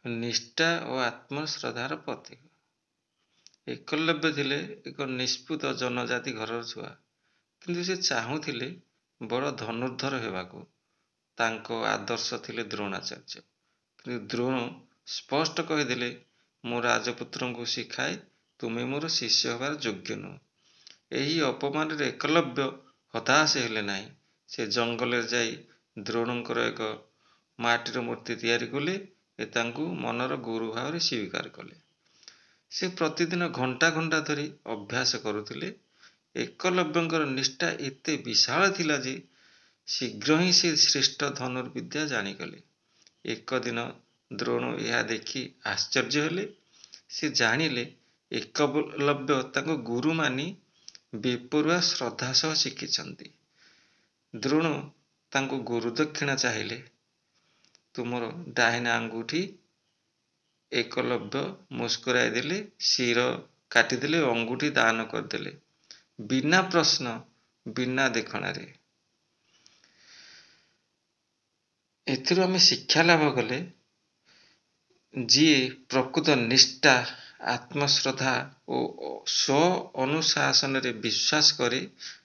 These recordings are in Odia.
ନିଷ୍ଠା ଓ ଆତ୍ମଶ୍ରଦ୍ଧାର ପ୍ରତୀକ। ଏକଲବ୍ୟ ଥିଲେ ଏକ ନିଷ୍ପୁତ ଜନଜାତି ଘରର ଛୁଆ, କିନ୍ତୁ ସେ ଚାହୁଁଥିଲେ ବଡ଼ ଧନୁର୍ଦ୍ଧର ହେବାକୁ। ତାଙ୍କ ଆଦର୍ଶ ଥିଲେ ଦ୍ରୋଣାଚାର୍ଯ୍ୟ। କିନ୍ତୁ ଦ୍ରୋଣ ସ୍ପଷ୍ଟ କହିଦେଲେ, ମୁଁ ରାଜପୁତ୍ରଙ୍କୁ ଶିଖାଏ, ତୁମେ ମୋର ଶିଷ୍ୟ ହେବାର ଯୋଗ୍ୟ ନୁହଁ। ଏହି ଅପମାନରେ ଏକଲବ୍ୟ ହତାଶ ହେଲେ ନାହିଁ। ସେ ଜଙ୍ଗଲରେ ଯାଇ ଦ୍ରୋଣଙ୍କର ଏକ ମାଟିର ମୂର୍ତ୍ତି ତିଆରି କଲେ ଓ ତାଙ୍କୁ ମନର ଗୁରୁ ଭାବରେ ସ୍ୱୀକାର କଲେ। ସେ ପ୍ରତିଦିନ ଘଣ୍ଟା ଘଣ୍ଟା ଧରି ଅଭ୍ୟାସ କରୁଥିଲେ। ଏକଲବ୍ୟଙ୍କର ନିଷ୍ଠା ଏତେ ବିଶାଳ ଥିଲା ଯେ ଶୀଘ୍ର ହିଁ ସେ ଶ୍ରେଷ୍ଠ ଧନୁର୍ବିଦ୍ୟା ଜାଣିଗଲେ। ଏକଦିନ ଦ୍ରୋଣ ଏହା ଦେଖି ଆଶ୍ଚର୍ଯ୍ୟ ହେଲେ। ସେ ଜାଣିଲେ ଏକଲବ୍ୟ ତାଙ୍କୁ ଗୁରୁ ମାନି ବେପରୁଆ ଶ୍ରଦ୍ଧା ସହ ଶିଖିଛନ୍ତି। ଦ୍ରୋଣ ତାଙ୍କୁ ଗୁରୁଦକ୍ଷିଣା ଚାହିଁଲେ, ତୁମର ଡାହିଣା ଆଙ୍ଗୁଠି। ଏକଲବ୍ୟ ମୁସ୍କୁରାଇ ଦେଲେ, ଶିର କାଟିଦେଲେ, ଅଙ୍ଗୁଠି ଦାନ କରିଦେଲେ, ବିନା ପ୍ରଶ୍ନ, ବିନା ଦେଖଣାରେ। ଏଥିରୁ ଆମେ ଶିକ୍ଷା ଲାଭ କଲେ, ଯିଏ ପ୍ରକୃତ ନିଷ୍ଠା, ଆତ୍ମଶ୍ରଦ୍ଧା ଓ ସ୍ୱ ଅନୁଶାସନରେ ବିଶ୍ୱାସ କରେ,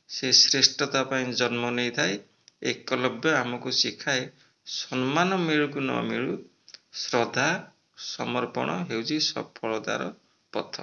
ସେ ଶ୍ରେଷ୍ଠତା ପାଇଁ ଜନ୍ମ ନେଇଥାଏ। ଏକଲବ୍ୟ ଆମକୁ ଶିଖାଏ, ସମ୍ମାନ ମିଳୁ କି ନ ମିଳୁ, ଶ୍ରଦ୍ଧା ସମର୍ପଣ ହେଉଛି ସଫଳତାର ପଥ।